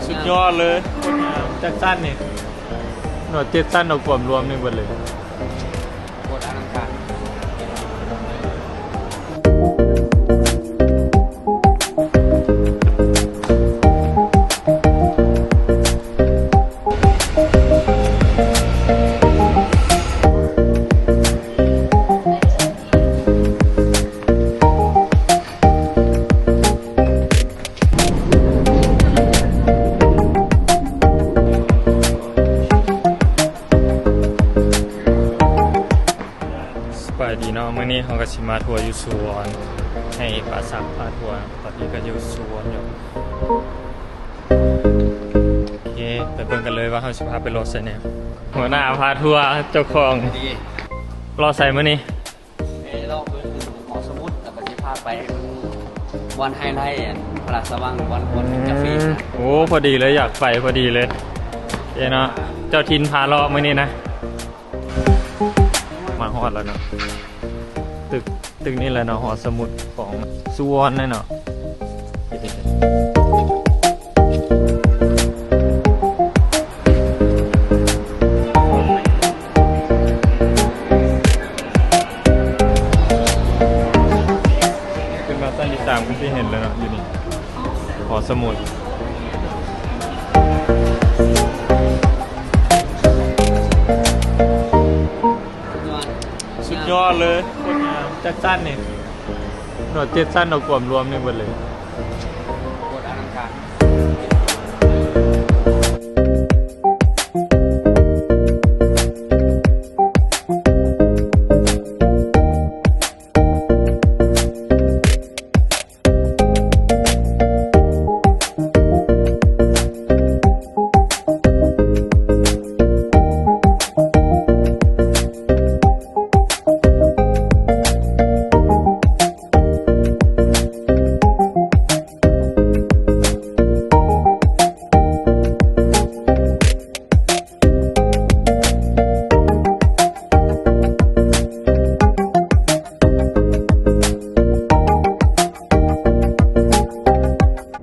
ສຸດຍອດເລີຍ ໂຄດງາມ. ຈັກຊັ້ນນີ້? ເນາະ ເຈັດຊັ້ນເນາະ ກວມລວມນີ້ເບິດເລີຍ. ໂຄດອະລັງການ. ສະບາຍດີເນາະ ມື້ນີ້ເຮົາກໍຊິມາທົວຢູ່ສວນ ໃຫ້ປາສັກພາທົວ. ຕອນນີ້ກໍຢູ່ສວນຢູ່. ໂອເຄ ໄປເບິ່ງກັນເລີຍວ່າເຮົາຊິພາໄປເລາະໃສແດ່. ຫົວໜ້າພາທົວ ເຈົ້າຂອງ ດີ ເລາະໃສມື້ນີ້? ໄປເລາະເບິ່ງຫໍສະໝຸດ ແລ້ວກໍຊິພາໄປເບິ່ງບ່ອນໄຮໄລ ອັນພະລາຊະວັງ ບ່ອນ ບ່ອນກິນກາເຟ. ອືມ ໂອ້ ພໍດີເລີຍ ຢາກໄປພໍດີເລີຍເນາະ. ເຈົ້າຖິ່ນພາເລາະມື້ນີ້ນະ. ມາຮອດແລ້ວເນາະ ຕຶກ ຕຶກນີ້ແຫຼະເນາະ ຫໍສະໝຸດຂອງສວນເນາະ. ຂຶ້ນມາຊັ້ນທີສາມ ຄືຊິເຫັນແລ້ວເນາະ ຢູ່ນີ້ ຫໍສະໝຸດ. ສຸດຍອດເລີຍ ໂຄດງາມ. ຈັກຊັ້ນນີ້? ເນາະ ເຈັດຊັ້ນເນາະ ກວມລວມນີ້ເບິດເລີຍ. ໂຄດອະລັງການ.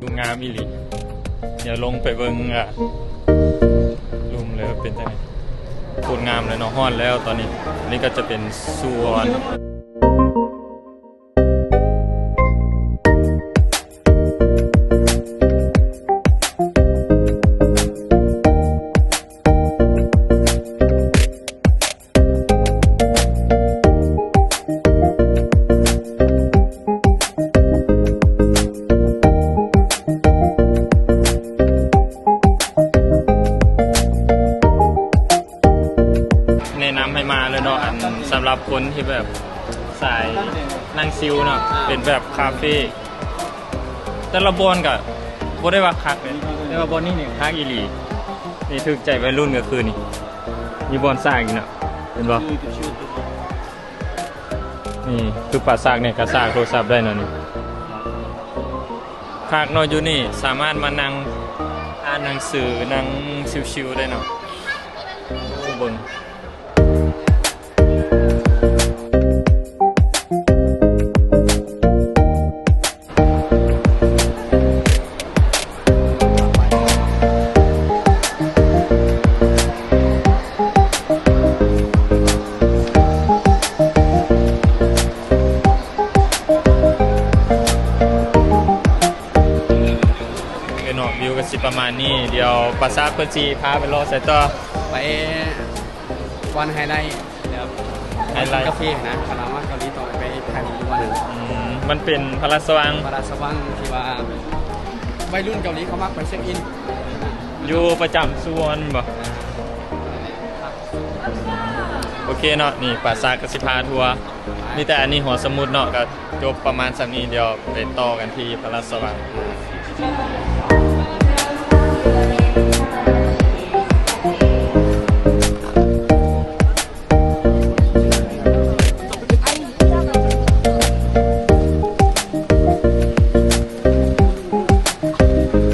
ດູງາມອີ່ຫຼີ. ດຽວລົງໄປເບິ່ງ ອ່າ ລຸ່ມເລີຍວ່າເປັນຈັ່ງໃດ. ໂຄດງາມເລີຍເນາະ. ຮອດແລ້ວຕອນນີ້. ອັນນີ້ກໍຈະເປັນສວນ. ແນະນຳໃຫ້ມາເລີຍເນາະ ອັນ ສຳລັບຄົນທີ່ແບບສາຍນັ່ງຊິວເນາະ ເປັນແບບຄາເຟ. ແຕ່ລະບ່ອນກະບໍ່ໄດ້ວ່າຄັກເດ້ ແຕ່ວ່າບ່ອນນີ້ນີ້ຄັກອີ່ຫຼີ. ນີ້ຖືກໃຈໄວລຸ້ນກໍຄືນີ້ ມີບ່ອນສາກອີກເນາະ ເຫັນບໍ່? ນີ້ຄືປາສາກນີ້ກະສາກໂທລະສັບໄດ້ເນາະ. ນີ້ຄັກເນາະ ຢູ່ນີ້ສາມາດມານັ່ງອ່ານໜັງສື ນັ່ງຊິວໆໄດ້ເນາະ. ເບິ່ງ ເອີເນາະ ວິວກໍຊິປະມານນີ້. ດຽວປາສາກເພິ່ນຊິພາໄປເລາະໃສຕໍ່? ໄປບ່ອນໄຮໄລ ແລ້ວ ໄຮໄລ ກາເຟນະ ຄັນວ່າມາເກົາຫຼີຕ້ອງໄປຖ່າຍຮູບຢູ່ບ່ອນນັ້ນ. ອືມ ມັນເປັນພະລາຊະວັງ ພະລາຊະວັງທີ່ວ່າໄວລຸ້ນເກົາຫຼີເຂົາມັກໄປເຊັກອິນ ຢູ່ປະຈຳສວນແມ່ນບໍ່? ໂອເຄເນາະ ນີ້ປາສາກກໍຊິພາທົວ ມີແຕ່ອັນນີ້ຫໍສະໝຸດເນາະ ກໍຈົບປະມານສ່ຳນີ້ ດຽວໄປຕໍ່ກັນທີ່ພະລາຊະວັງ.